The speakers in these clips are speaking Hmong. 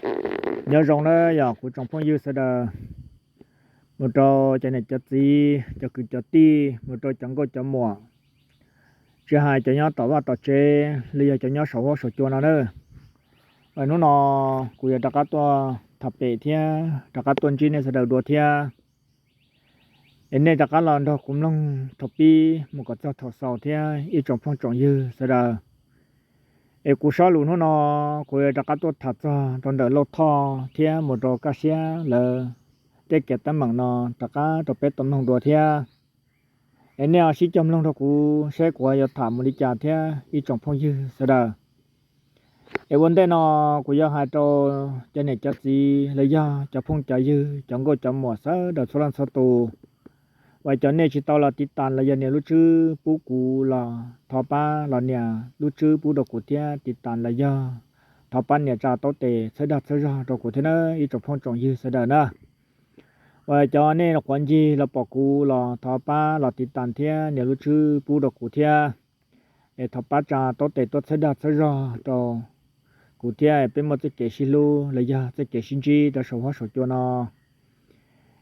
Nyob zoo na yog kuv tsoom phooj ywg sawv daws, mus rau cov niam cov txiv, cov kwv cov tij, mus rau cov nkauj cov muam, tsis hais cov nyob tom vaj tom tsev los yog cov nyob saum huab saum cua no na. Hnub no kuv yuav rov qab tuaj tham pem thiab rov qab tuaj ntsib nej sawv daws dua thiab. Es nej rov qab los nrog kuv mloog thaum pib mus kom txog thaum xaus thiab ib tsoom phooj tsoom ywg sawv daws. Es kuv sob lus hnub no kuv yuav rov qab tuaj tham txog rau ntawm Lauj Thoj thiab mus rau Kaj Siab lawv tej kev teeb meem no rov qab rau peb tau mloog dua thiab. Es nej ho sib cog mloog rau kuv saib kuv yuav tham mus li cas thiab ib tsoom phooj ywg sawv daws. Es ua ntej no kuv yuav hais rau cov niam cov txiv los yog cov phooj cov ywg cov nkauj cov muam sawv daws txhua leej txhua tus, uas cov nej tsis tau los tiv tas los yog nias lub tswb pub kuv los thov pab los nias lub tswb pub rau kuv thiab tiv tas los yog thov pab nias tsa taub tes txhawb dag txhawb zog rau kuv thiab na ib tsoom phooj tsoom ywg sawv daws na. Uas cov nej los quav ncig los pom kuv los thov pab los tiv tas thiab nias lub tswb pub rau kuv thiab. Es thov pab tsa taub tes tuaj txhawb dag txhawb zog rau kuv thiab peb muaj txoj kev sib hlub los yog txoj kev sib ntsib rau saum huab saum cua no.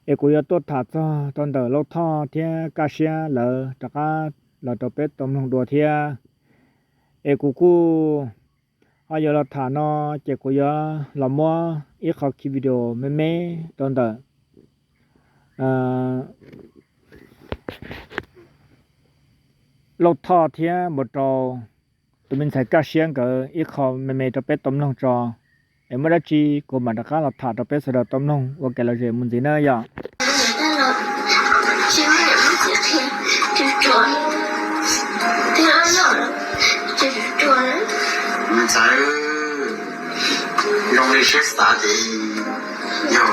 Es kuv yuav tuaj tham txog rau ntawm Lauj Thoj thiab Kaj Siab lawv rov qab los rau peb tau mloog dua thiab. Es kuv kuj ho yuav los tham no, ces kuv yuav los muab ib qho ki video me me rau ntawm Lauj Thoj thiab mus rau tus me ntxhais Kaj Siab nkawd ib qho me me rau peb tau mloog tso. Es muaj dab tsi kuv mam rov qab los tham rau peb sawv daws tau mloog ua kev lom zem mus ntxiv na yom. Me ntxhais, zoo li siab xav ces yog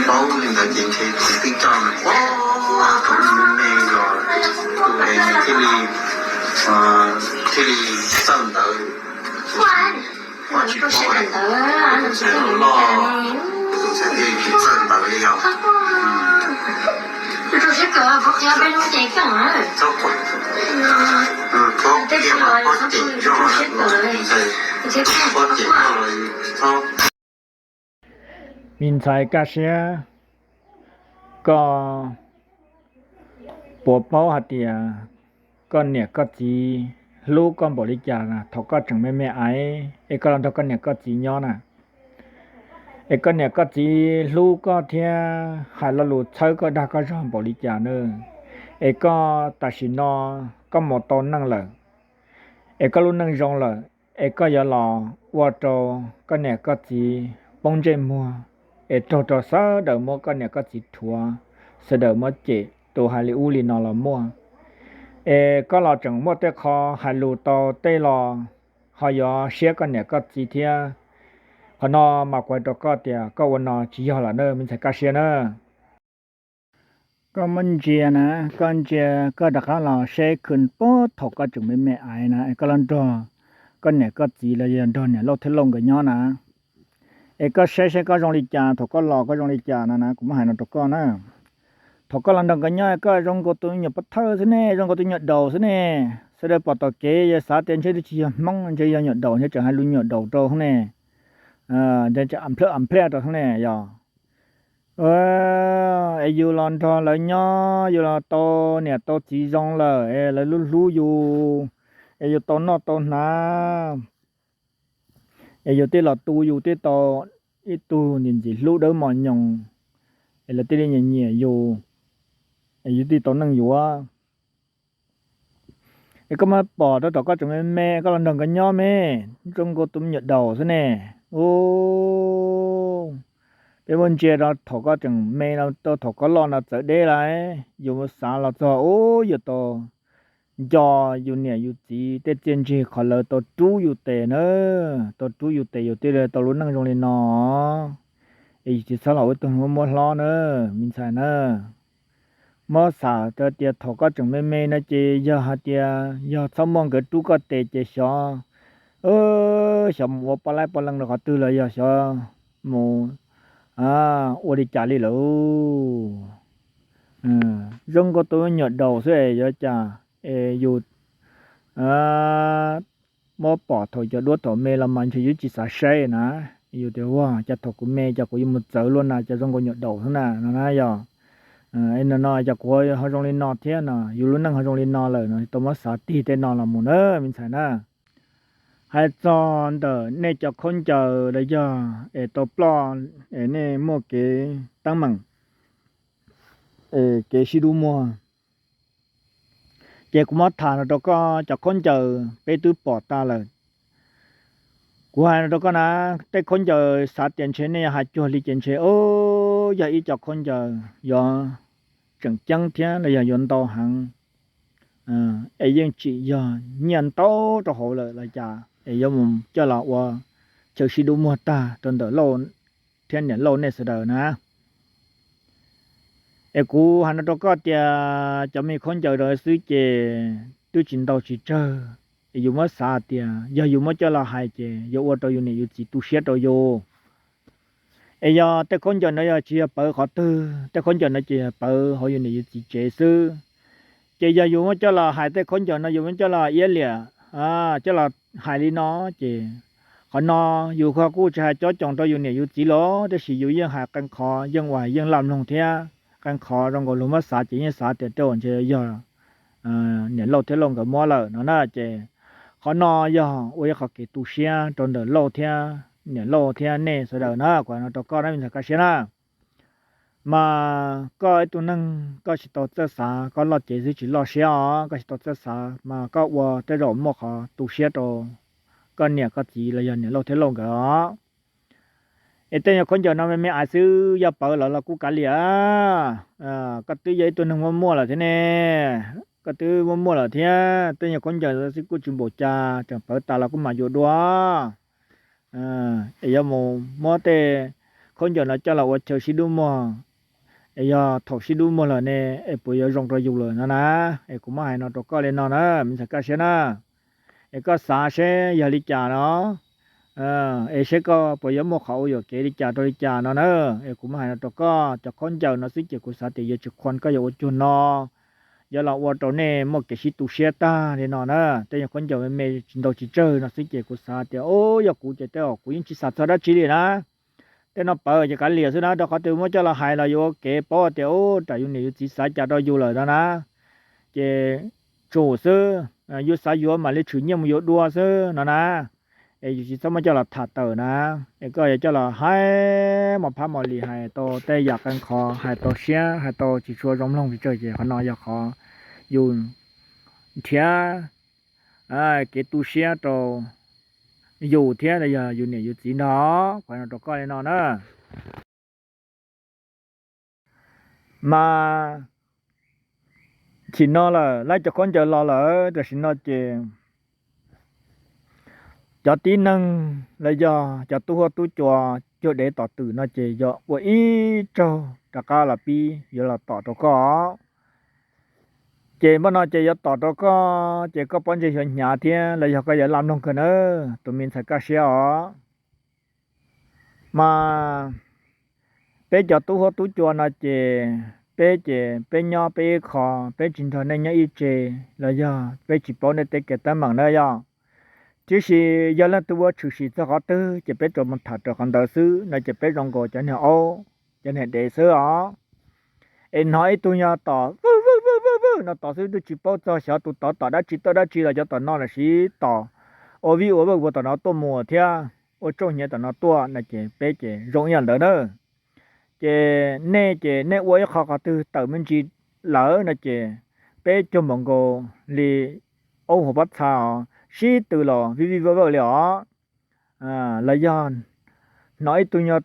paub li ntawd ces ntshe tus tij coj me me los tus es thiaj li, thiaj li txawj ntawv. Tus ntxhais loj, tus ntxhais thiaj li tsis txawj ntawv li yog. Txhob, txhob kiag pob cem zog, pob cem zog los txhob. Me ntxhais Kaj Siab, koj puas paub hais tias koj niam koj txiv hlub koj npaum li cas thaum koj tseem me me aiv es koj los nrog koj niam koj txiv nyob na? Es koj niam koj txiv hlub koj thiab hais lo lus txhawb koj dag koj zog npaum li cas na? Es koj tam sim no koj mus tau neej lawm, es koj lub neej zoo lawm, es koj yuav los ua rau koj niam koj txiv poob ntsej muag, es raug rau sawv daws muab koj niam koj txiv rhuav, sawv daws muab cem tus hais li ub li no los muaj. Es koj los tseem muaj tej qho hais lus tau tej los ho yuav siab koj niam koj txiv thiab. Qhov no mas kuv hais rau koj tias koj ua no tsis yog lawm na me ntxhais Kaj Siab na. Koj muab ntsia na, koj ntsia koj rov qab los seb khw puag thaum koj tseem me me aiv na es koj los nrog koj niam koj txiv los yog nrog niam Lauj thiab Lauj nkawd nyob na. Es koj saib saib koj zoo li cas, thaum koj los koj zoo li cas no na, kuv muab hais no rau koj na. Thaum koj los nrog nkawd nyob koj zoo nkaus tus me nyuam pov thawj xwb ne, zoo nkaus tus me nyuam daus xwb ne. Sawv daws pom tom kev yog xav tias ntshe twb tsis yog Hmoob, ntshe yog nyuam daus, ntshe tseem hais lus nyuam daus rau hoob ne, nplhaj nplhaj rau hoob ne yog. Es yus los nrog lawv nyob, yus los tau niam tau txiv zoo lawm es lawv hlub hlub yus, es yus tau noj tau hnav, es yus thiaj los tu yus thiaj tau ib tug ntxim ntxim hlub dawb mos nyoos, es lawv thiaj li nyiam nyiam yus, es yus thiaj tau neej yuav. Es koj muab pom rau thaum koj tseem me me koj los nrog nkawd nyob me, zoo nkaus tus me nyuam daus xwb ne. Peb muab ntsia rau thaum koj tseem me no rau thaum koj loj no txawv deb lawm, yus xav los txog ub yus tau nco yus niam yus txiv tej txiaj ntsig qhov lawv tau rub yus tes na, tau rub yus tes yus thiaj li tau lub neej zoo li no. Es yus tsis txhob los ua ib tug muab muab hlob na, me ntxhais na. Muab xav tias thaum koj tseem me me no ces yog hais tias yog txhob muaj nkawd rub koj tes ces xyov, xyov mus ua poj laib poj leej rau qhov twg los yog xyov mus ua li cas li lawm. Zoo nkaus tus nyuam daus xwb es yuav cas, es yus muab pom thaum cov duab thaum me los mas ntshe yus tsis xav saib na. Yus tias ua cas thaum kuv me ces kuv yuav mus txawv luaj na, cas zoo nkaus nyuam daum xwb na no na yog. No no cas kuv ho zoo li no thiab no, yus lub neej ho zoo li no lawm no, tau muab xav tig tej no los mus na me ntxhais na. Hais txog ntawm nej cov khaub ncaws los yog es tau ploj es nej muaj kev teeb meem es kev sib dub muag, ces kuv muab tham no rau koj, cov khaub ncaws peb twb pom tag lawm. Kuv hais no rau koj na, tej khaub ncaws xav tias ntshe nej yuav hais cuag li ces ntshe o, yog ib co khaub ncaws yuav tseem ceeb thiab los yog yuav ntau heev, es yeej tsim yog nyiaj ntau rau hauv lawm los cas es yuav mus coj los ua chaw sib dub muag tag rau ntawm Lauj thiab niam Lauj nej sawv daws na. Es kuv hais no rau koj tias cov me khaub ncaws rau xwb ces twb tsis ntau tsis tsawg, es yus muab xav tias yog yus muab coj los hais ces yuav ua rau yus niam yus txiv tu siab rau yus. Es yog tej khaub ncaws no yog tsis yog pawv qhov twg, tej khaub ncaws no ces yog pawv hauv yus niam yus txiv tsev xwb. Ces yog yus muab coj los hais tej khaub ncaws no yus muab coj los iab liam, coj los hais li no ces qhov no yus ho kuj tsis hais cob coos rau yus niam yus txiv los tab sis yus yeej hais qee qhov yeej ua yeej laj mloog thiab qee qhov zoo nkaus luag muab xav ces yeej xav tias tej uas ntshe yog niam Lauj thiab Lauj nkawd muab lawm no na ces qhov no yog ua ib qhov kev tu siab rau ntawm Lauj thiab niam Lauj thiab nej sawv daws na, kuv hais no rau koj na me ntxhais Kaj Siab na. Mas koj ib tug neeg koj tsis tau txawj xav, koj loj cev xwb tsis loj siab os, koj tsis tau txawj xav mas koj ua tej zaum muaj qhov tu siab rau koj niam koj txiv los yog niam Lauj thiab Lauj nkawd os. Es tej nyuag khaub ncaws no me me ais xwb yog pawv lawm los kuj kav liam, koj twb yog ib tug neeg muaj muaj lawm thiab ne, koj twb muaj muaj lawm thiab tej nyuag khaub ncaws xwb kuj tsis npaum cas, tseem pawv tas los kuj mam yuav dua. Es yuav mus muab tej khaub ncaws no coj los ua chaw sib dub muag, es yog thaum sib dub muag lawm ne, es puas yuav zoo rau yus lawm no na. Es kuv muab hais no rau koj li no na me ntxhais Kaj Siab na. Es koj xav seb yog li cas no, es seb koj puas yuav muaj qhov ua yuam kev li cas rau li cas no na. Es kuv muab hais no rau koj, cov khaub ncaws no xwb ces kuv xav tias yuav tsis khuam koj yuav ua cuag no, yuav los ua rau nej muaj kev sib tu siab tag li no na. Tej nyuag khaub ncaws me me tsis ntau tsis tsawg no xwb ces kuv xav tias o, yog kuv ces tej zaum kuv yeej tsis xav txog dab tsi li na. Tej no pawv ces kav liam xwb na, rau qhov twg muab coj los hais los yuav ua kev paub tias u, tsam yus niam yus txiv xav cas rau yus lawm no na. Ces tsum xwb, yus xav yuav mam li tshwm nyiaj mus yuav dua xwb no na. Es yus tsis txhob muab coj los tham tawm na. Es koj yuav coj los hais mos phab mos lis, hais tau tej yam qee qhov, hais tau siab hais tau tsis tshua zoo mloog tsis tsawg ces qhov no yog qhov yus nrhiav kev tu siab rau yus thiab los yog yus niam yus txiv ntag. Kuv hais no rau koj li no na. Mas chim no lawm, lawv cov khaub ncaws los lawm, tam sim no ces cov tib neeg los yog cov tub huab tub cua cuag dev tom twm no ces yog ua ib tsaug rov qab los pib yuav los tom rau koj. Ces npaj no ces yuav tom rau koj ces koj pob ntseg yuav hnyav thiab los yog koj yuav laj mloog kawg na, tus me ntxhais Kaj Siab os. Mas peb cov tub huab tub cua no ces peb ces peb nyob peb ib qho, peb tsis nrog nej nyob ib tse, los yog peb tsis paub nej tej kev teeb meem na yog. Tiam sis yog leej twg ua tshwm sim txog qhov twg ces peb tsuas mus tham raws qhov ntawd xwb no ces peb zoo nkaus cov niag aub, cov niag dev xwb os. Es hnov ib tug nyuag tom vwj vwj vwj vwj no tom xwb twb tsis paub txog xyov tus tod tom dab tsi tawj dab tsi los cov tom no los sis tom ua vij ua vawj puas tom no tuaj mus thiab ua tsooj hnyav tom no tuaj no ces peb ces zoo ib yam ntawd na. Ces nej ces nej ua ib qho qhov twg tawm me ntsis lawm no ces peb cuag npaum nkaus li aub hauv pob txha os, sib tw los vij vij vawj vawj li os. Los yog hnov ib tug nyuag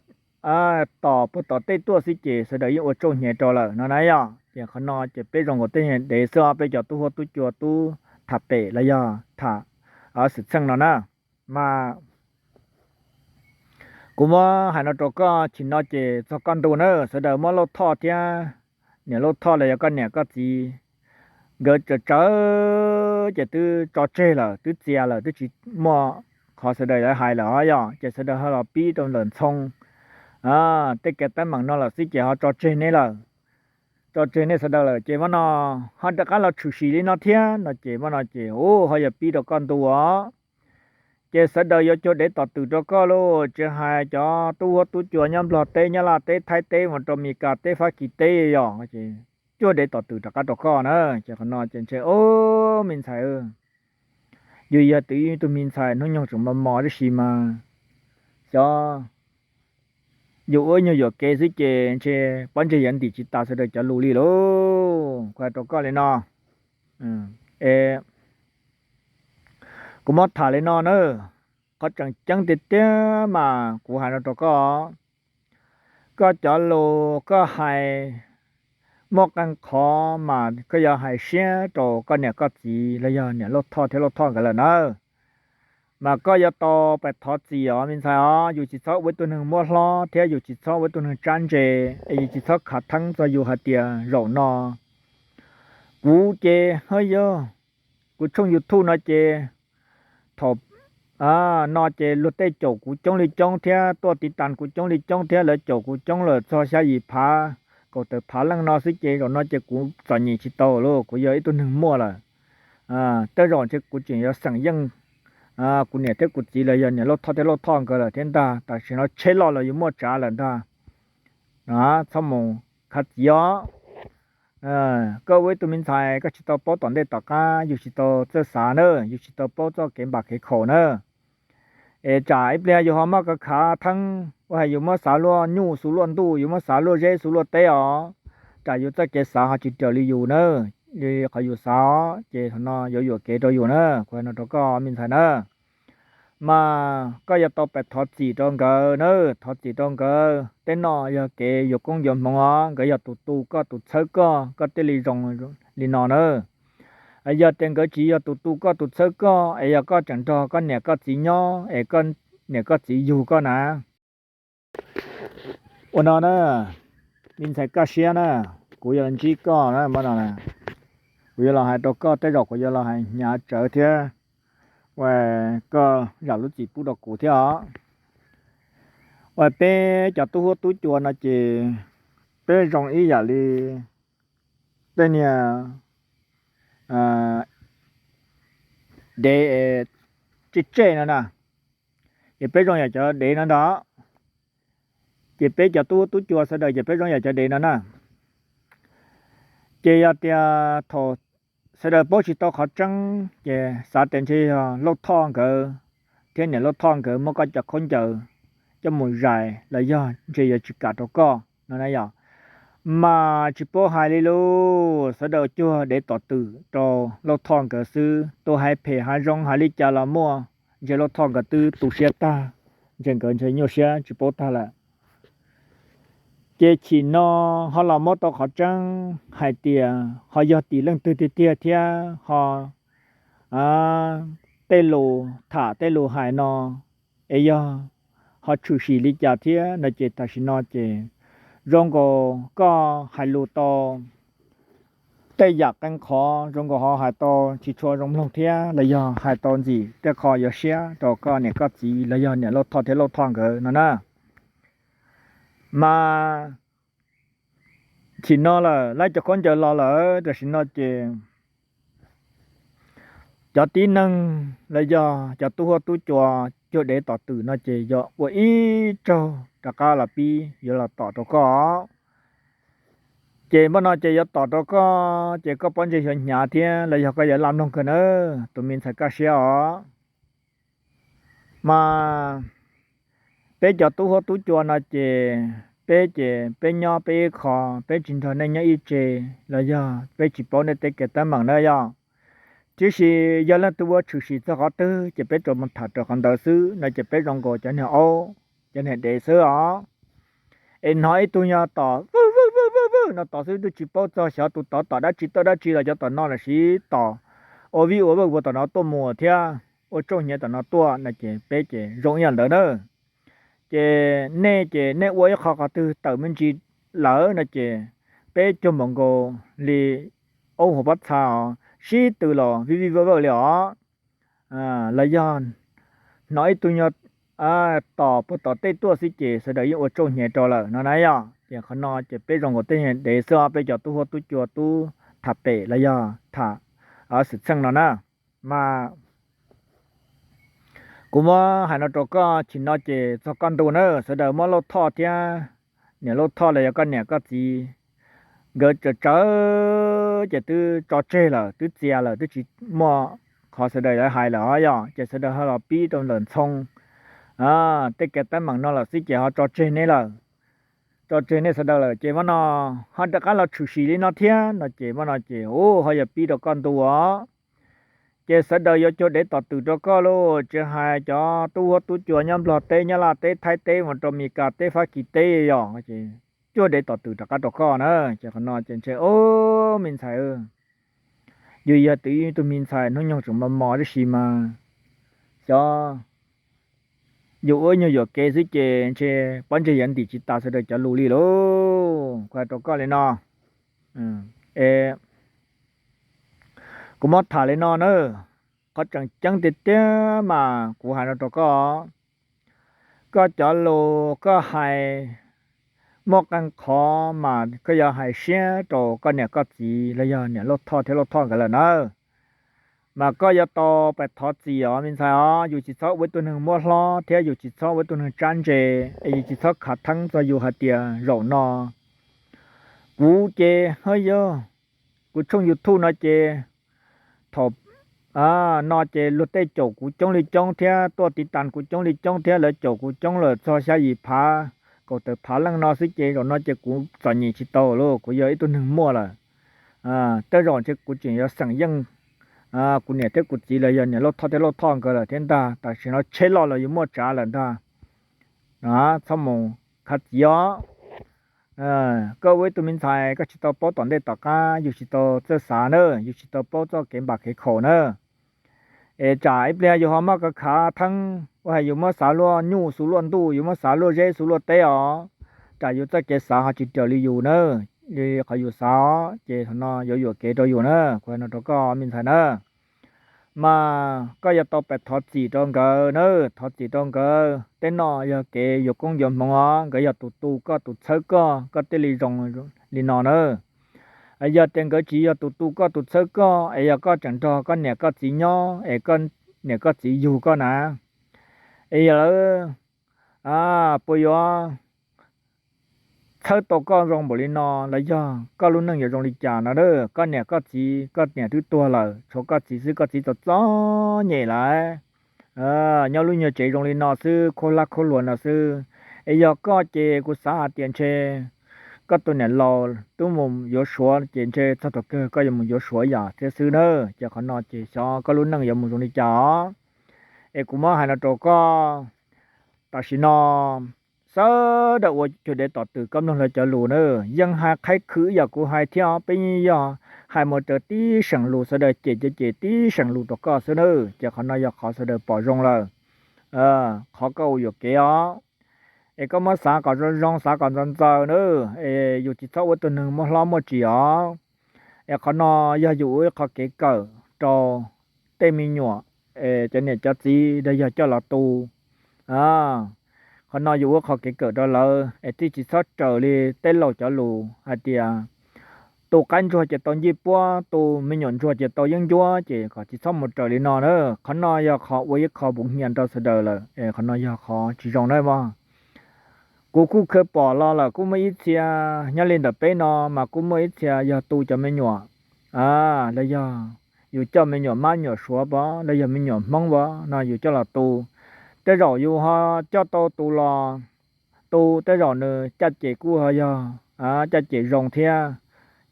tom puag tom tej tuaj xwb ces sawv daws yeej ua tsooj hnyav rau lawm no na yog. Ces qhov no ces peb zoo nkaus tej niag dev xwb os, peb cov tub huab tub cua tub tham pem los yog tham xwm txheej no na. Mas kuv muab hais no rau koj, chim no ces txog koj ntu na, sawv daws muab Lauj Thoj thiab niam Lauj Thoj los yog koj niam koj txiv nkawd tsawv tsawv ces twb tso tseg lawm, twb txias lawm, twb tsis muaj qhov sawv daws yuav hais lawm os yog, ces sawv daws ho los pib rau ntawm Ntxhoo tej kev teeb meem no lawm xwb ces ho tso tseg neb lawm. Tso tseg nej sawv daws lawm ces muab no ho rov qab los tshwm sim li no thiab no ces muab no ces u ho yog pib rau koj ntu os. Ces sawv daws yuav cuag dev tom twm rau koj lauj, tsis hais cov tub huab tub cua nyob Nplog teb, nyob Laj teb, Thaib teb, mus rau Mes Kas teb, Fab Kis teb, yog cuag dev tom twm rov qab rau koj na. Ces qhov no ces ntshe, o, me ntxhais, yus yog tus ib tug me ntxhais hnub nyoog tseem mos mos tib si mas, xyov yus ua nyuag yuam kev xwb ces ntshe pob ntseg yuav ntim tsis tas sawv daws cov lus li lauj. Kuv hais rau koj li no, es kuv muab tham li no na, qhov tseem ceeb tiag tiag mas kuv hais no rau koj, koj cov lus koj hais muaj qee qhov mas koj yuav hais siab rau koj niam koj txiv los yog niam Lauj Thoj thiab Lauj Thoj nkawd lawm na. Mas koj yuav tau pais thov txim os me ntxhais os, yus tsis txhob ua ib tug neeg muab hlob thiab yus tsis txhob ua ib tug neeg tsab ntse, es yus tsis txhob khav theeb txog yus hais tias zaum no kuv ces haj yog kuv tshooj YouTube no ces thaum no ces luag tej caum kuv coob li coob thiab tuaj tiv tas kuv coob li coob thiab lawv caum kuv coob lawm txog xya yim phav kaum tawm phav leej no xwb ces zaum no ces kuv txom nyem tsis tau lauj, kuv yog ib tug neeg muaj lawm. Tej zaum ntshe kuv tseem yuav xeem yeej kuv niam thiab kuv txiv los yog niam Lauj Thoj thiab Lauj Thoj nkawd lawm thiab ntag, tam sim no tsheb loj los yus muaj tsav lawm ntag. Txhob mus khav txiv os. Koj ua ib tug me ntxhais koj tsis tau paub tom ntej tom qab, yus tsis tau txawj xav na, yus tsis tau paub txoj kev npam kev khaum na. Es tsam ib pliag yus ho muab khav khav theeb ua hais yus muab xav luaj nyuj xu luaj ntuj, yus muab xav luaj zeb xu luaj teb os, tsam yus txoj kev xav ho tsis raws li yus na, li qhov yus xav os, ces qhov no yuav yuam kev rau yus na, kuv hais no rau koj me ntxhais na. Mas koj yuav tau pais thov txim rau nkawd na, thov txim rau nkawd. Tej no yog kev yuav koob yuav hmoov os, nkawd yog tus tu koj tus txhawb koj, koj thiaj li zoo li no na. Yog tias nkawd tsis yog tus tu koj tus txhawb koj es yog koj tseem nrog koj niam koj txiv nyob es koj niam koj txiv yug koj na. Ua no na, me ntxhais Kaj Siab na, kuv yuav los ntsib koj na, kuv yuav los hais rau koj, tej zaum kuv yuav los hais hnyav tsawv thiab, ua koj zam lub txim pub rau kuv thiab os. Ua peb cov tub huab tub cua no ces peb zoo ib yam li tej niag dev tsej tsej no na, ces peb zoo yam cov dev no ntag. Ces peb cov tub huab tub cua sawv daws ces peb zoo yam cov dev no na. Ces yog tias thaum sawv daws paub tsis tau qhov tseeb ces xav tias ntshe yog Lauj Thoj nkawd thiab niam Lauj Thoj nkawd muab koj cov khaub ncaws coj mus zais los yog ntshe yuav tsis kam rau koj no na yom. Mas tsis paub hais li lauj, sawv daws cuag dev tom twm rau Lauj Thoj nkawd xwb, tus hais phem hais zoo hais li cas los muaj, ntshe Lauj Thoj nkawd twb tu siab tag, ntshe nkawd ntshe nyuaj siab tsis paub tag lawm. Ces chim no ho los muab tau qhov tseeb hais tias ho yog tim leej twg tiag tiag thiab ho tej lus tham tej lus hais no es yog ho tshwm sim li cas thiab no ces tam sim no ces zoo nkaus koj hais lus tau tej yam qee qhov zoo nkaus ho hais tau tsis tshua zoo mloog thiab los yog hais tau ntxim tej qho yuav siab rau koj niam koj txiv los yog niam Lauj Thoj thiab Lauj Thoj nkawd no na. Mas chim no lawm, laib cov khaub ncaws los lawm, tam sim no ces cov tib neeg los yog cov tub huab tub cua cuag dev tom twm no ces yog ua ib tsaug rov qab los pib yuav los tom rau koj. Ces npaj no ces yuav tom rau koj ces koj pob ntseg yuav hnyav thiab los yog koj yuav laj mloog kawg na, tus me ntxhais Kaj Siab os. Mas peb cov tub huab tub cua no ces peb ces peb nyob peb ib qho, peb tsis nrog nej nyob ib tse los yog peb tsis paub nej tej kev teeb meem na yom. Tiam sis yog leej twg ua tshwm sim txog qhov twg ces peb tsuas mus tham raws qhov ntawd xwb no ces peb zoo nkaus cov niag aub cov niag dev xwb os. Es hnov ib tug nyuag tom vwj vwj vwj vwj no tom xwb twb tsis paub txog xyov tus tod tom dab tsi tawj dab tsi los cov tom no los sis tom ua vij ua vawj ua tom no tuaj mus thiab ua tsooj hnyav tom no tuaj no ces peb ces zoo ib yam ntawd na. Ces nej ces nej ua ib qho qhov twg tawm me ntsis lawm no ces peb cuag npaum nkaus li aub hauv pob txha os, sib tw los vij vij vawj vawj li os. Los yog hnov ib tug nyuag tom puag tom tej tuaj xwb ces sawv daws yeej ua tsooj hnyav rau lawm no na yom. Ces qhov no ces peb zoo nkaus tej dev xwb os, peb cov tub huab tub cua tub tham pem los yog tham xwm txheej no na. Mas Kuv muab hais no rau koj, chim no ces txog koj ntu na, sawv daws muab Lauj Thoj thiab niam Lauj Thoj los yog koj niam koj txiv, nkawd tsawv tsawv ces twb tso tseg lawm, twb txias lawm, twb tsis muaj qhov sawv daws yuav hais lawm os yog, ces sawv daws ho los pib rau ntawm Ntxhoo tej kev teeb meem no lawm xwb ces ho tso tseg neb lawm. Tso tseg nej sawv daws lawm ces muab no ho rov qab los tshwm sim li no thiab no ces muab no ces ub ho yog pib rau koj ntu os. Ces sawv daws yuav cuag dev tom twm rau koj lauj, tsis hais cov tub huab tub cua nyob Nplog teb, nyob Laj teb, Thaib teb, mus rau Mes Kas teb, Fab Kis teb yog, cuag dev tom twm rov qab rau koj na. Ces qhov no ces ntshe ub me ntxhais, yus yog tus ib tug me ntxhais hnub nyoog tseem mos mos tib si mas xyov yus ua nyuag yuam kev xwb ces ntshe pob ntseg yuav ntim tsis tas sawv daws cov lus li lauj. Kuv hais rau koj li no, es kuv muab tham li no na, qhov tseem ceeb tiag tiag mas kuv hais no rau koj, koj cov lus koj hais muaj qee qhov mas koj yuav hais siab rau koj niam koj txiv los yog niam Lauj Thoj thiab Lauj Thoj nkawd lawm na, mas koj yuav tau pais thov txim os me ntxhais os. Yus tsis txhob ua ib tug neeg muab hlob thiab yus tsis txhob ua ib tug neeg tsab ntse, es yus tsis txhob khav theeb txog yus hais tias zaum no kuv ces haj yog kuv tshooj YouTube no ces thaum no ces luag tej caum kuv coob li coob thiab tuaj tiv tas kuv coob li coob thiab lawv caum kuv coob lawm txog xya yim phav kaum tawm phav leej no xwb ces zaum no ces kuv txom nyem tsis tau lauj, kuv yog ib tug neeg muaj lawm. Tej zaum ntshe kuv tseem yuav xeem yeej kuv niam thiab kuv txiv los yog niam Lauj Thoj thiab Lauj Thoj nkawd lawm thiab ntag. Tam sim no tsheb loj los yus muaj tsav lawm ntag. Txhob mus khav txiv os. Koj ua ib tug me ntxhais koj tsis tau paub tom ntej tom qab, yus tsis tau txawj xav na, yus tsis tau paub txoj kev npam kev khaum na. Es tsam ib pliag yus ho muab khav khav theeb ua hais yus muab xav luaj nyuj xu luaj ntuj, yus muab xav luaj zeb xu luaj teb os, tsam yus txoj kev xav ho tsis raws li yus na, li qhov yus xav os, ces thaum no yuav yuam kev rau yus na, kuv hais no rau koj me ntxhais na. Mas koj yuav tau pais thov txim rau nkawd na, thov txim rau nkawd. Tej no yog kev yuav koob yuav hmoov os, nkawd yog tus tu koj tus txhawb koj, koj thiaj li zoo li no na. Yog tias nkawd tsis yog tus tu koj tus txhawb koj es yog koj tseem nrog koj niam koj txiv nyob es koj niam koj txiv yug koj na, es yog lawv puas yuav txhawb tau koj zoo npaum li no los yog koj lub neej yuav zoo li cas no a? Koj niam koj txiv, koj niam twb tuag lawm, tshuav koj txiv xwb, koj txiv txom txom nyem lawm, nyob lub nyuag tsev zoo li no xwb, khaub hlab khaub hluas no xwb. Es yog koj ces kuv xav hais tias ntshe koj tus niam laus twb mus yuav Suav ces ntshe txog thaum kawg koj yuav mus yuav Suav yam thiab xwb na. Ces qhov no ces xyov koj lub neej yuav mus zoo li cas os. Es kuv muab hais no rau koj, tam sim no sawv daws ua cuag dev tom twm koj mloog lawv cov lus na, yeej hais qhaib khwv ib yam kuv hais thiab os. Peb yeej yog hais mus raws tib seem lus, sawv daws cem ces cem tib seem lus rau koj xwb na. Ces qhov no yog qhov sawv daws pom zoo lawm, qhov koj ua yuam kev os. Es koj muab xav kom zoo zoo, xav kom ntxaws ntxaws na, es yus tsis txhob ua tus neeg muaj hlob muaj tsim os. Es qhov no yog yus ua ib qho kev kawm rau tej me nyuam, cov niam cov txiv los yog coj los tu. Qhov no yus ua qho kev kawm rau lawv es thiaj tsis txhob raws li tej laus cov lus hais tias tu qaib ntsuag ces tau ncej puab, tu me nyuam ntsuag ces tau yeeb ncuab, ces kom tsis txhob mus raws li no na. Qhov no yog qhov ua ib qho puv hnia rau sawv daws lawm, qhov no yog qhov tsis zoo na mog. Kuv kuj khaws pom los lawm, kuj muaj ib txhia nyob li ntawm peb no mas kuj muaj ib txhia yog tu cov me nyuam, los yog yus coj me nyuam mab nyuam suav pov los yog me nyuam hmoob pov no yus coj los tu. Tej zaum yus ho coj tau tus los tu, tej zaum nws caj ces kuj ho yog caj ces zoo thiab,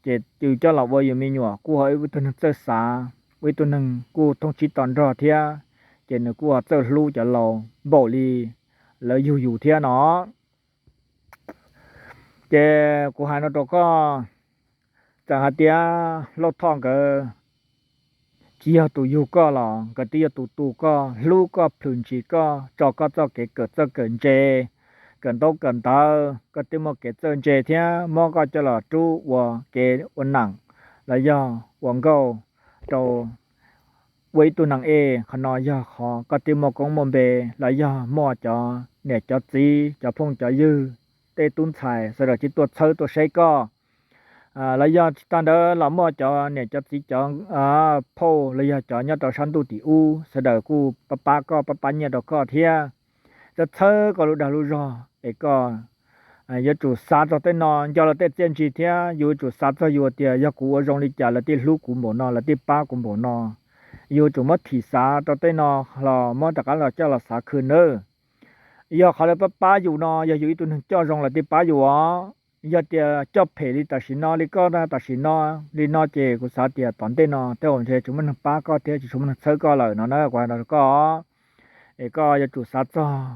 ces yus coj los ua yus me nyuam kuj ho ua ib tug neeg txawj xav, ua ib tug neeg kuj thooj tsib to nrog thiab, ces nws kuj ho txawj hlub cov laus npaum li lawv yug yus thiab no. Ces kuv hais no rau koj, txawm hais tias Lauj Thoj nkawd tsis yog tus yug koj los nkawd twb yog tus tu koj, hlub koj, plhws ntsis koj, tso koj txoj kev kawm txawj kawm ntse, kawm ntaub kawm ntawv, koj twb muaj kev txawj ntse thiab, muab koj coj los rub ua kev ua neem los yog ua nkauj rau ua ib tug neeg ej. Qhov no yog qhov koj twb muaj koob muaj npe los yog muaj cov niam cov txiv, cov phooj cov ywg, tej tub ntxhais sawv daws twb tuaj txhawb tuaj saib koj. los yog tsis tag ntawd los muaj cov niam cov txiv cov phauj los yog cov nyob rau sab ntuj tim ub sawv daws kuj pab pab koj, pab pab nyiaj rau koj thiab, txhawb txhawb koj lub dag lub zog es koj yuav tsum xav txog tej no, nco lawv tej txiaj ntsig thiab yus yuav tsum xav txog yus tias yog kuv ua zoo li cas lawv thiaj hlub kuv npaum no, lawv thiaj pab kuv npaum no. Yus yuav tsum muab thim xav rau tej no los muab rov qab los coj los xav khwv nawb. Yog qhov lawv pab pab yus no yog yus ib tug neeg coj zoo lawv thiaj pab yus os. Yog tias coj phem li tam sim no li koj tam sim no li no ces kuv xav tias tom ntej no tej zaum ntshe tsis muaj neeg pab koj thiab tsis muaj neeg txhawb koj lawm no na, kuv hais no rau koj. Es koj yuav tsum xav txog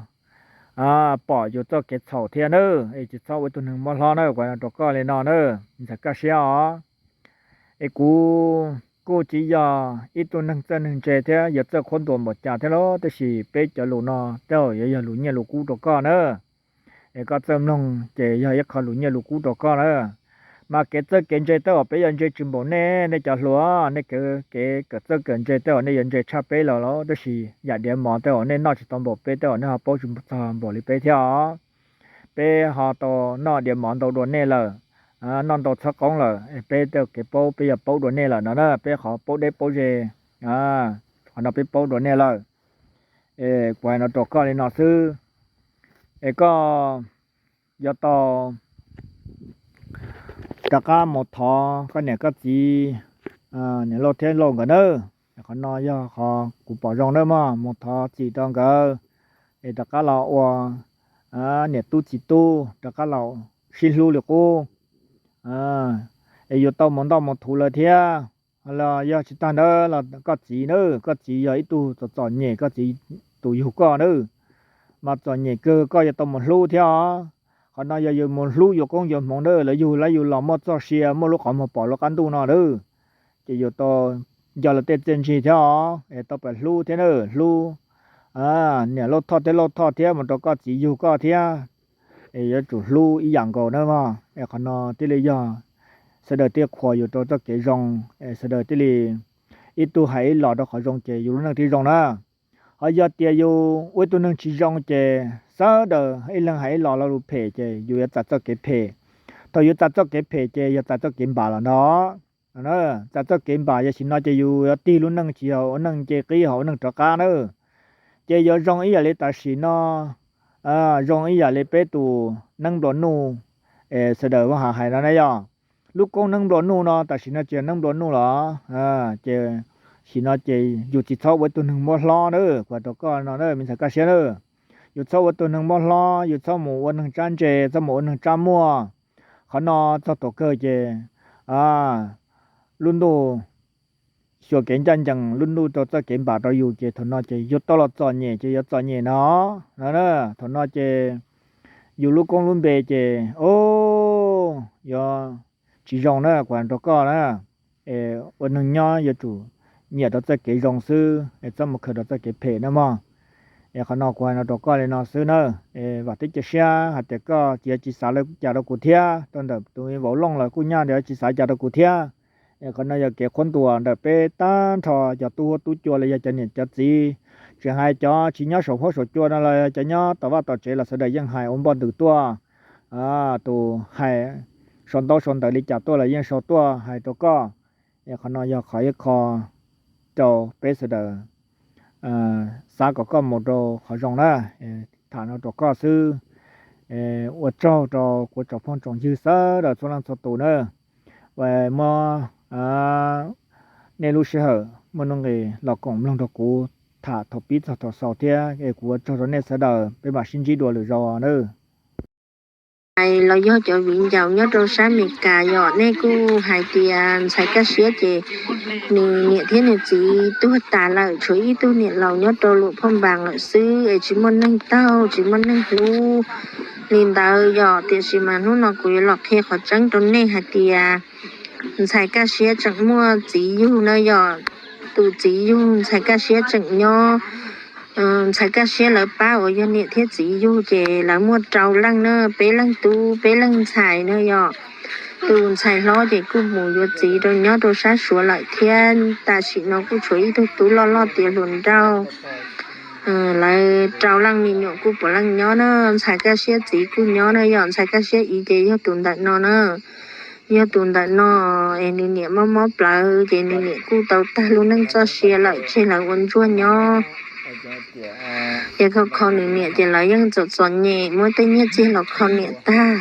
pom yus txoj kev txhaum thiab nawb, es tsis txhob ua ib tug neeg mob hlob na, kuv hais no rau koj li no na, ntxhais Kaj Siab os. Es kuv kuj tsis yog ib tug neeg txawj neeg ntse thiab yog txawj qhuab ntuas npaum cas thiab los, tab sis peb cov lus no tej zaum yuav yog lus nyiaj lus kub rau koj na. Es koj txawj mloog ces yog ib qho lus nyiaj lus kub rau koj na. Mas kev txawj kev ntse tej zaum peb yuav ntse tsis npaum nej, nej cov hluas, nej kev kawm txawj kawm ntse tej zaum nej yuav ntse tshaj peb los los, tab sis yam diav mov tej zaum nej noj tsis tau npaum peb, tej zaum nej ho paub tsis txog npaum li peb thiab os. Peb ho tau noj diav mov ntau dua nej lawm, noj ntau txhob qoob lawm, peb tej kev paub peb yog paub dua nej lawm no na, peb qhov paub deb paub ze, qhov no peb paub dua nej lawm. Es kuv hais no rau koj li no xwb, es koj yuav tau rov qab mus thov koj niam koj txiv, niam Lauj thiab Lauj nkawd nawb. Qhov no yog qhov kuv pom zoo nawb mog, mus thov txim rau nkawd, es rov qab los ua niam tub txiv tub, rov qab los sib hlub li qub. Es yuav tau mus ntoj mus thuv lawm thiab. Los yog tsis tag ntawd los koj txiv na, koj txiv yog ib tug txom txom nyem, koj txiv tus yug koj na, mas txom nyem kawg koj yuav tau mus hlub thiab os. Qhov no yog yus mus hlub yuav koob yuav hmoov na, lawv yug lawv yus los muaj txoj sia, muaj lub qhov muag pom lub qab ntuj no na, ces yus tau nco lawv tej txiaj ntsig thiab os, es tau pab hlub thiab na, hlub niam Lauj Thoj thiab Lauj Thoj thiab mus rau koj txiv yug koj thiab. Es yuav tsum hlub ib yam nkaus na mog, es qhov no thiaj li yog sawv daws thiaj qhuas yus rau txoj kev zoo, es sawv daws thiaj li ib tug hais ib los rau qhov zoo ces yus lub neej thiaj zoo na. Ho yog tias yus ua ib tug neeg tsis zoo ces sawv daws ib leeg hais ib los lo lus phem ces yus yuav txais txoj kev phem. Thaum yus txais txoj kev phem ces yog txais txoj kev npam los ntag. Txais txoj kev npam yog sim no ces yus yuav tig lub neej tsis yog ua neej nce qib ho ua neej rov qab na. Ces yuav zoo ib yam li tam sim no, zoo ib yam li peb tus neeb nplua nuj, es sawv daws vaj ha hais no na yog, lub koob neeb nplua nuj no tam sim no tsis yog neeb nplua nuj los, ces sim no ces yus tsis txhob ua ib tug neeg muab hlob na, kuv hais rau koj no na me ntxhais Kaj Siab na. Yus txhob ua tus neeg muab hlob, yus txhob mus ua neeg tsab ntse, txhob mus ua neeg tsab muaj. Qhov no txog thaum kawg ces lub ntuj xyuas kev ncaj ncees, lub ntuj rau txoj kev npam rau yus ces thaum no ces yus tau los txom nyem ces yuav txom nyem no. Thaum no ces yus lub koob lub npe ces yuav tsis zoo na, kuv hais rau koj na. Es ua neeg nyob yuav tsum nyiam rau txoj kev zoo xwb, es txhob mus khaws rau txoj kev phem na mog. Es qhov no kuv hais no rau koj li no xwb na. Es vam thiab cia siab hais tias koj tsis xav li cas rau kuv thiab, rau ntawm tus vauv Looj los kuj nyaj ntawd tsis xav li cas rau kuv thiab. Es qhov no yog kev qhuab ntuas ntawm peb tag nrho cov tub huab tub cua los yog cov niam cov txiv, tseem hais cov tsis nyob saum huab saum cua no los cov nyob tom vaj tom tsev los sawv daws yeej hais ua npoj ntws tuaj. Tus hais sau ntaub sau ntawv li cas tuaj los yeej sau tuaj hais rau koj. Es qhov no yog qhov ib qho rau peb sawv daws xav kom koj mus rau qhov zoo na. Tham no rau koj xwb. Ua tsaug rau kuv tsoom phooj tsoom ywg sawv daws txhua leej txhua tus na. Uas muab nej lub sij hawm muaj nuj nqis los koom mloog rau kuv tham thaum pib txog thaum xaus thiab, es kuv ua tsaug rau nej sawv daws, peb mam sib ntsib dua lwm zaus nawb. Hais los yog cov viv ncaus nyob rau sab Amelikas yom, nej kuj hais tias ntxhais Kaj Siab ces nws niam thiab nws txiv tuag tas lawm, tshuav ib tug niam laus nyob rau Luam Phoj Npas lawm xwb, es tsis muaj neeg taug tsis muaj neeg hlub li ntawd yom. Tiam sis mas hnub no kuv yuav los qhia qhov tseeb rau nej hais tias ntxhais Kaj Siab tseem muaj txiv yug na yom. Tus txiv yug ntxhais Kaj Siab tseem nyob. Ntxhais Kaj Siab lawv pab uas yog niam thiab txiv yug ces lawv muaj rau leej na, peb leeg tub peb leeg ntxhais na yom. Tus ntxhais hlob ces kuj mus yuav txiv rau nyob rau sab Suav lawm thiab, tam sim no kuj tshuav ib tug tub loj loj tiav hluas nraug. Lawv rau leej me nyuam kuj puav leej nyob na, ntxhais Kaj Siab txiv kuj nyob na yom, ntxhais Kaj Siab txiv ces yog tus ntawm no na. Yog tus ntawm no es nws niam mob mob plawv ces nws niam kuj tau tag lub neej txoj sia lawm tseg lawv ua ntsuag nyob. Ces kho kho nws niam ces lawv yeej txom txom nyem muab tej nyiaj txiag los kho niam tag.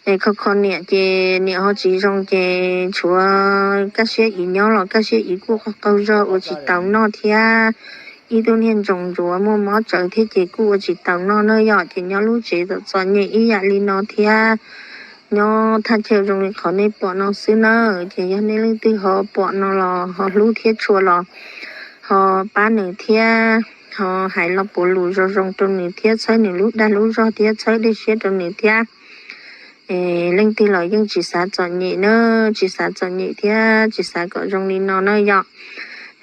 Es kho kho niam ces niam ho tsis zoo ces tshuav Kaj Siab Iv nyob los Kaj Siab Iv kuj qaug qaug zog ua tsis taus noj thiab. Ib tug niag ntsoos ntsuav muaj mob tsawv thiab ces kuj ua tsis taus noj na yom. Ces nyob lub tsev txom txom nyem ib yam li no thiab. Nyob thaj chaw zoo li qhov nej pom no xwb na. Ces yog nej leej twg ho pom no los ho hlub thiab tshua los ho pab nws thiab, ho hais lo puav lus zoo zoo rau nws thiab, txhawb nws lub dag lub zog thiab txhawb dej siab rau nws thiab. Es leej twg los yeej tsis xav txom nyem na, tsis xav txom nyem thiab tsis xav kom zoo li no na yom.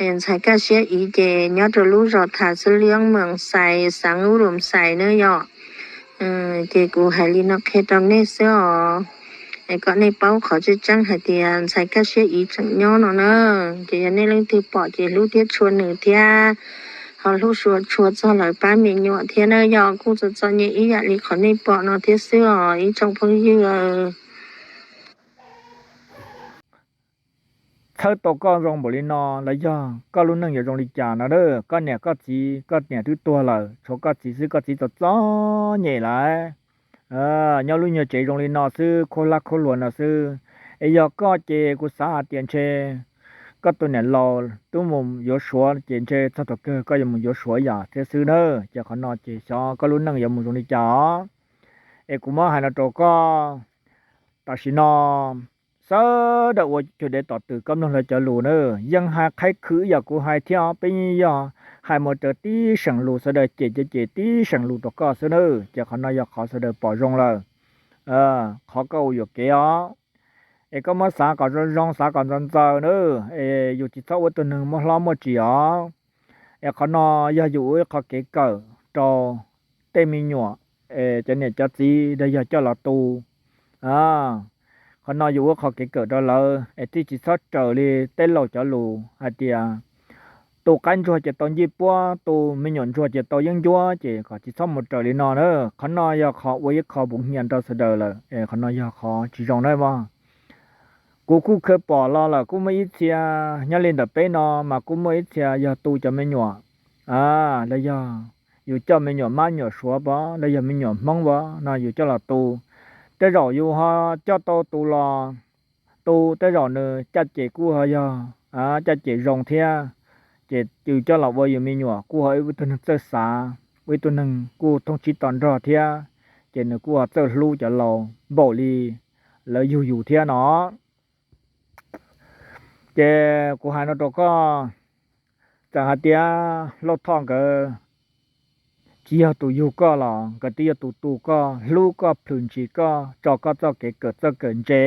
Ntxhais Kaj Siab Iv ces nyob rau lub zos Tham Xub Liab, moos Xais, xeev Ub Lum Xais na yom. Ces kuv hais li no qhia rau nej xwb os, es kom nej paub qhov tseeb tseeb hais tias ntxhais Kaj Siab Iv tseem nyob no na. Ces yog nej leej twg pom ces hlub thiab tshua nws thiab, ho hlub tshua txog lawv pab me nyuam thiab na yom. Kuj txom txom nyem ib yam li qhov nej pom no thiab xwb os ib tsoom phooj ywg. Txhawb tau koj zoo npaum li no los yog koj lub neej yuav zoo li cas no a? Koj niam koj txiv, koj niam twb tuag lawm, tshuav koj txiv xwb, koj txiv txom txom nyem lawm. Nyob lub nyuag tsev zoo li no xwb, khuab hlab khuab hluas no xwb. Es yog koj ces kuv xav hais tias ntshe koj tus niam laus twb mus yuav Suav ces ntshe txog thaum kawg koj yuav mus yuav Suav yam thiab xwb na. Ces qhov no ces xyov koj lub neej yuav mus zoo li cas os. Es kuv muab hais no rau koj, tam sim no sawv daws ua cuag dev tom twm koj mloog lawv cov lus na. Yeej hais qhaib khwv ib yam kuv hais thiab, peb yog hais mus raws tib seem lus, sawv daws cem ces cem tib seem lus rau koj xwb na. Ces qhov no yog qhov sawv daws pom zoo lawm, qhov koj ua yuam kev os. Es koj muab xav kom zoo zoo, xav kom ntxaws ntxaws na, es yus tsis txhob ua ib tug neeg muaj hlob muaj tsim os. Es qhov no yog yus ua ib qho kev kawm rau tej me nyuam, cov niam cov txiv los yog coj los tu. Qhov no yus ua qho kev kawm rau lawv es thiaj tsis txhob raws li tej laus cov lus hais tias tu qaib ntsuag ces tau ncej puab, tu me nyuam ntsuag ces tau yeeb ncuab, ces kom tsis txhob mus raws li no na. Qhov no yog qhov ua ib qho puv hniav rau sawv daws lawm, qhov no yog qhov tsis zoo na mog. Kuv kuj khaws pom los lawm, kuj muaj ib txhia nyob li ntawm peb no mas kuj muaj ib txhia yog tu cov me nyuam los yog yus coj me nyuam mab nyuam suav pov los yog me nyuam hmoob pov no yus coj los tu. Tej zaum yus ho coj tau tus los tu, tej zaum nws caj ces kuj ho yog caj ces zoo thiab, ces yus coj los ua yus me nyuam kuj ho ib tug neeg txawj xav, ua ib tug neeg kuj thoob tsib to nrog thiab, ces nws kuj ho txawj hlub cov laus npaum li lawv yug yus thiab no. Ces kuv hais no rau koj, txawm hais tias Lauj Thoj nkawd tsis yog tus yug koj los nkawd twb yog tus tu koj, hlub koj, plhws ntsis koj, tso koj txoj kev kawm txawj kawm ntse,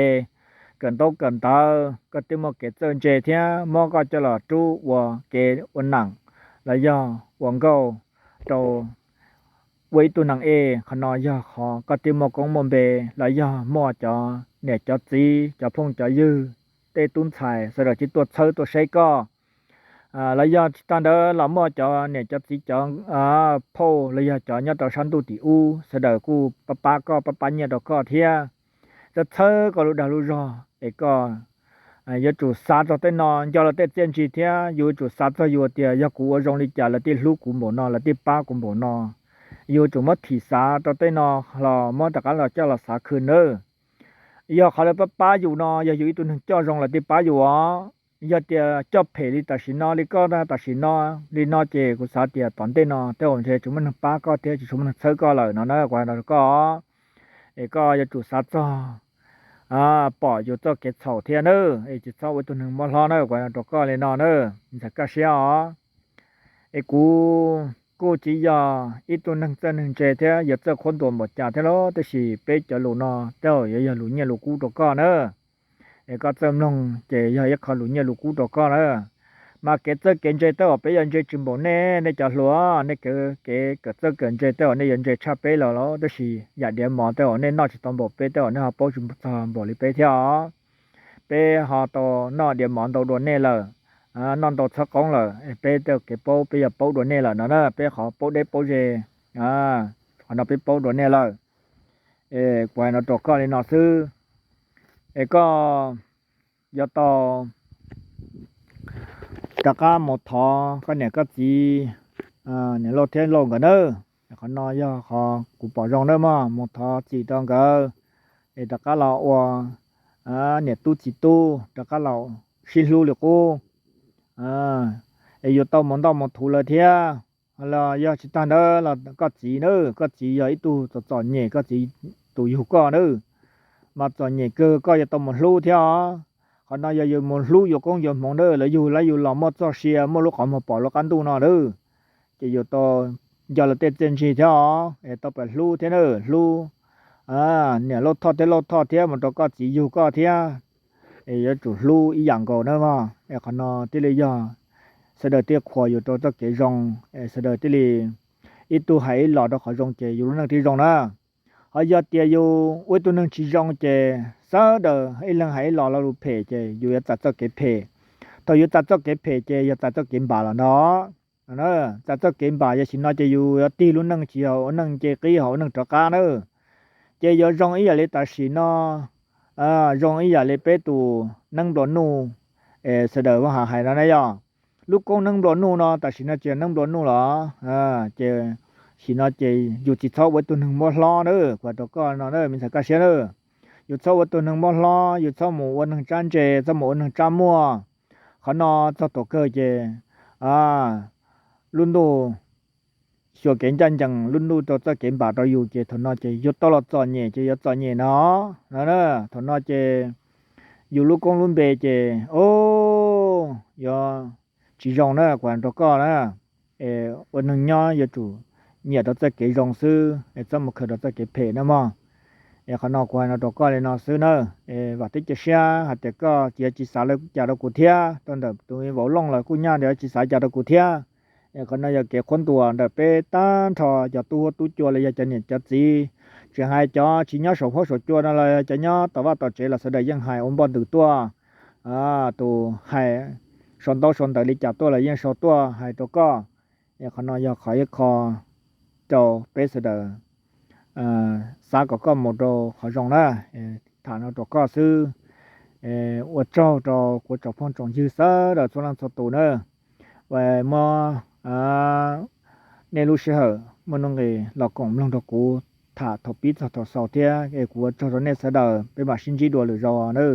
kawm ntaub kawm ntawv, koj twb muaj kev txawj ntse thiab, muab koj coj los rub ua kev ua neem los yog ua nkauj rau ua ib tug neeg ej. Qhov no yog qhov koj twb muaj koob muaj npe los yog muaj cov niam cov txiv, cov phooj cov ywg, tej tub ntxhais sawv daws tsis tuaj txhawb tuaj saib koj los yog tsis tag ntawd los muaj cov niam cov txiv cov phauj los yog cov nyob rau sab ntuj tim ub sawv daws kuj pab pab koj, pab pab nyiaj rau koj thiab, txawj txhawb koj lub dag lub zog. Es koj yuav tsum xav txog tej no, nco lawv tej txiaj ntsig thiab yus yuav tsum xav txog yus tias yog kuv ua zoo li cas lawv thiaj hlub kuv npaum no, lawv thiaj pab kuv npaum no. Yus yuav tsum muab thim xav rau tej no los muab rov qab los coj los xav khwv nawb. Yog qhov lawv pab pab yus no yog yus ib tug neeg coj zoo lawv thiaj pab yus os. Yog tias coj phem li tam sim no li koj tam sim no li no ces kuv xav tias tom ntej no tej zaum ntshe tsis muaj neeg pab koj thiab tsis muaj neeg txhawb koj lawm no na, kuv hais no rau koj. Es koj yuav tsum xav txog pom yus txoj kev txhaum thiab nawb, es tsis txhob ua ib tug neeg muab hlob na, kuv hais no rau koj li no na, ntxhais Kaj Siab os. Es kuv kuj tsis yog ib tug neeg txawj neeg ntse thiab yog txawj qhuab ntuas npaum cas thiab los, tab sis peb cov lus no tej zaum yuav yog lus nyiaj lus kub rau koj na. Es koj txawj mloog ces yog ib qho lus nyiaj lus kub rau koj na. Mas kev txawj kev ntse tej zaum peb yuav ntse tsis npaum nej, nej cov hluas, nej kev kawm txawj kawm ntse tej zaum nej yuav ntse tshaj peb los los, tab sis yam diav mov tej zaum nej noj tsis tau npaum peb, tej zaum nej ho paub tsis txog npaum li peb thiab os. Peb ho tau noj diav mov ntau dua nej lawm, noj ntau txhawb qoob lawm, peb tej kev paub peb yuav paub dua nej lawm no na, peb qhov paub deb paub ze, qhov no peb paub dua nej lawm. Kuv hais no rau koj li no xwb. es koj yuav tau rov qab mus thov koj niam koj txiv, niam Lauj thiab Lauj nkawd nawb. Qhov no yog qhov kuv pom zoo nawb mog, mus thov txim rau nkawd es rov qab los ua niam tub txiv tub, rov qab los sib hlub li qub. Es yuav tau mus ntoj mus thuv lawm thiab. Los yog tsis tag ntawd los koj txiv na, koj txiv yog ib tug txom txom nyem, koj txiv tus yug koj na, mas txom nyem kawg, koj yuav tau mus hlub thiab os. Qhov no yog yus mus hlub yuav koob yuav hmoov na, lawv yug lawv yus los muaj txoj sia, muaj lub qhov muag pom lub qab ntuj no lawm, ces yuav tau nco lawv tej txiaj ntsig thiab os, es tau pab hlub thiab na, hlub niam Lauj Thoj thiab Lauj Thoj thiab mus rau koj txiv yug koj thiab, es yuav tsum hlub ib yam nkaus na mog. Es qhov no thiaj li yog sawv daws thiaj qhuas yus rau txoj kev zoo, es sawv daws thiaj li ib tug hais ib los rau qhov zoo ces yus lub neej thiaj zoo na. Ho yog tias yus ua ib tug neeg tsis zoo ces sawv daws ib leeg hais ib los lo lus phem ces yus yuav txais txoj kev phem. Thaum yus txais txoj kev phem ces yog txais txoj kev npam los ntag. Txais txoj kev npam yog sim no ces yus yuav tig lub neej tsis yog ua neej nce qib ho ua neej rov qab na. Ces yuav zoo ib yam li tam sim no, zoo ib yam li peb tus neeb nplua nuj, es sawv daws muab hais hais no na yog, lub koob neeb nplua nuj no tam sim no tsis yog neeb nplua nuj los, ces sim no ces yus tsis txhob ua ib tug neeg muab hlob na, kuv hais rau koj no na me ntxhais Kaj Siab na. Yus txhob ua ib tug neeg muab hlob, yus txhob mus ua neeg tsab ntse, txhob mus ua neeg tsab muaj. Qhov no txog thaum kawg ces lub ntuj xyuas kev ncaj ncees, lub ntuj rau txoj kev npam rau yus ces thaum no ces yus tau los txom nyem ces yuav txom nyem no. Thaum no ces yus lub koob lub npe ces yuav tsis zoo na, kuv hais rau koj na. Es ua neeg nyob yuav tsum nyiam rau txoj kev zoo xwb, es txhob mus khaws rau txoj kev phem na mog. Es qhov no kuv hais no rau koj li no xwb na. Es vam thiab cia siab hais tias koj tsis xav li cas rau kuv thiab, rau ntawm tus vauv Looj los kuj nyaj ntawd tsis xav cas rau kuv thiab. Es qhov no yog kev qhuab ntuas ntawm peb tag nrho cov tub huab tub cua los yog cov niam cov txiv, tsis hais cov tsis nyob saum huab saum cua no los cov nyob tom vaj tom tsev los sawv daws yeej hais ua npoj ntws tuaj. Tus hais sau ntaub sau ntawv li cas tuaj los yeej sau tuaj hais rau koj. Es qhov no yog qhov ib qho rau peb sawv daws xav kom koj mus rau qhov zoo na. Tham no rau koj xwb. Ua tsaug rau kuv tsoom phooj tsoom ywg sawv daws txhua leej txhua tus na, uas muab nej lub sij hawm muaj nuj nqis los koom mloog rau kuv tham thaum pib txog thaum xaus thiab. Es kuv ua tsaug rau nej sawv daws, peb mam sib ntsib dua lwm zaus na.